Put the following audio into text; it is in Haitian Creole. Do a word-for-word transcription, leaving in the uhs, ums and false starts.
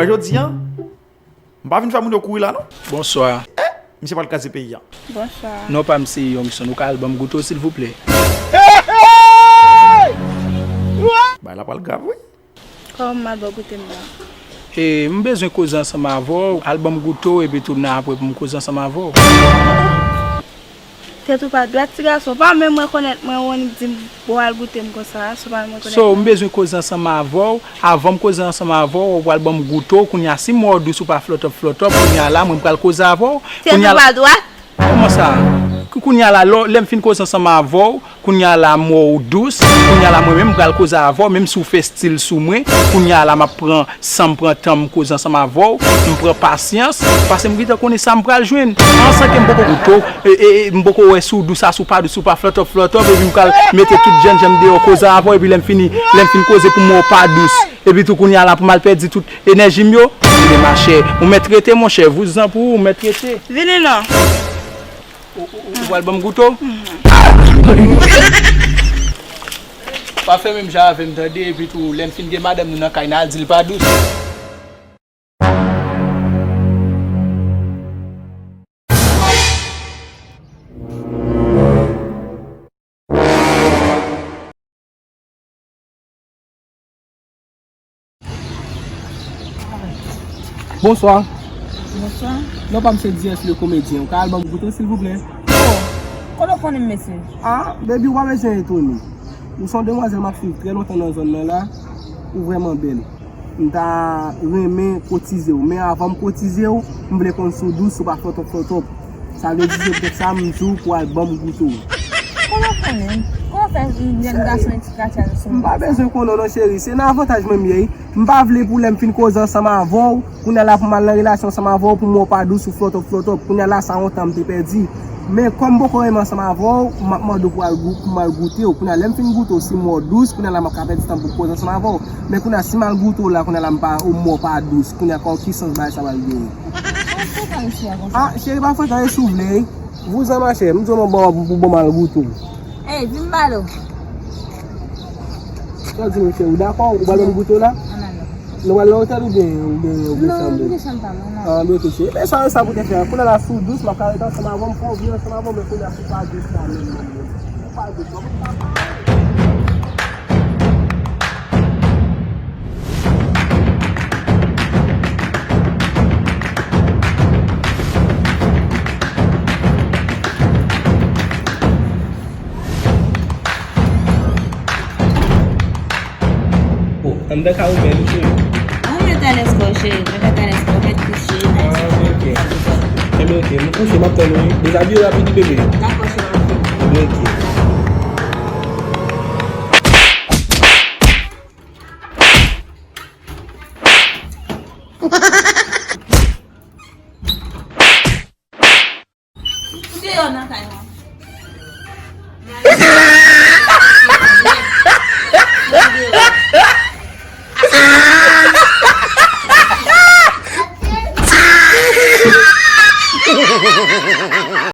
Jodi a, m pa vin fè moun yo kouri la, non. Bonswa. Eh, misye pral kraze peyi a. Bonswa. Non pa m se Youngson. Ou ka al ban m goute w, silvouplè? Bagay la pral grav, wi. Kòman m al ba w goute m nan? E, m bezwen koze ansanm avè w. Al ban m goute w, epi tounen apre pou m koze ansanm avè w. Tèt ou pa dwat, ti gason. Pa menm rekonèt mwen, ou annik di m, bon, al goute m konsa, si w pa menm rekonèt mwen. So, m bezwen koze ansanm avè w. Avan m koze ansanm avè w, ou pral ban m goute w. Kounye a, si m wè w dous, ou pa flòtòp, flòtòp, kounye a la, mwen, m pral koze avè w. Tèt ou pa dwat? Kòman sa? Kou-, kounye a la, lò, lè m fin koze ansanm avè w, kounye a la, m wè w dous, kounye a la, mwen menm, m pral koze avè w, menm si w fè stil sou mwen, kounye a la, m ap pran san m pran tan m koze ansanm avè w, m pran pasyans, paske m gentan konnen sa m pral jwenn. An, san ke m poko goute w, e, e, e, m poko wè si w dous a, si w pa dous, si w pa flòtòp, flòtòp, epi m pral mete tout jènjan m deyò koze avè w, epi lè m fini, lè m fin koze pou m wè w pa dous. Epi tou kounye a la pou m al pèdi tout enèji m yo. Ebyen machè, ou mèt rete monchè, vouzan pou ou, ou mèt rete. Vini non. Ou, ou, ou pral ban m goute w? Pa fè menm jan avè m tande, epi tou lè m fin gen madanm nou nan kay, n a di l pa dous. Bonswa. Bonswa. Non pa m se D S le komedyen. Ou ka al ban m goute w, silvouplè? Oh, kote w konnen m, mesye? Ah, baby, ou pa bezwen etone. Ou se yon demwazèl m ap swiv trè lontan nan zòn nan la. Ou vrèman bèl. M ta renmen kotize w. Men avan m kotize w, m vle konn si w dous, si w pa flòtòp flòtòp. Sa vle di se poutèt sa m di w pou al ban m goute w. Kòman w konnen? Kòman w fè jèn gason etikatyal sou m konsa? M pa bezwen konnen w non, cheri. Se nan avantaj mwen m ye, wi. M pa vle pou lè m fin koze ansanm avè w, kounye a la pou m al nan relasyon ansanm avè w, pou m wè w pa dous ou flòtòp flòtòp. Kounye a la sa yon tan m te pèdi. Men kòm m poko renmen ansanm avè w, m ap mande w pou al gou-, pou m al goute w. Kounye a lè m fin goute w, si m wè w dous, kounye a la m ap ka pèdi tan pou m koze ansanm avè w. Men kounye a si m al goute w la, kounye a la m pa, ou m wè w pa dous. Kounye a kò ki sans bagay sa pral genyen? Ou frekan isi a konsa? Ah, cheri, pa frekan, e si w vle, wi. Vouzan machè, m di w mwen bon pou, pou bon m al goute w. Ey, vin m pale w. Sa w di m, cheri, ou dakò? Ou pral ban m goute w la? Ann ale. Nou pral nan otèl oubyen, oubyen, oubyen chanm ou? Non, m gen chanm pa m, ann ale. Ah, men ok, cheri. Men sa, sa pou te fè. Kounye a la, si w dous, m ap ka rete ansanm avè w, m pran w vin ansanm avè w, men kounye a si w pa dous la menm, menm, menm. Ou pa dous, non. Oh, anndan ka ou bèl, wi, cheri. Ou met alèz kò w, cheri. Met alèz kò w, met kouche. Ah, ok, ok. Ebyen, ok. M kouche, m ap tann ou, wi. Dezabiye w rapid, wi, bebe. Dakò, cheri, m ap tann ou. Ebyen, ok. Ou deyò nan kay mwen.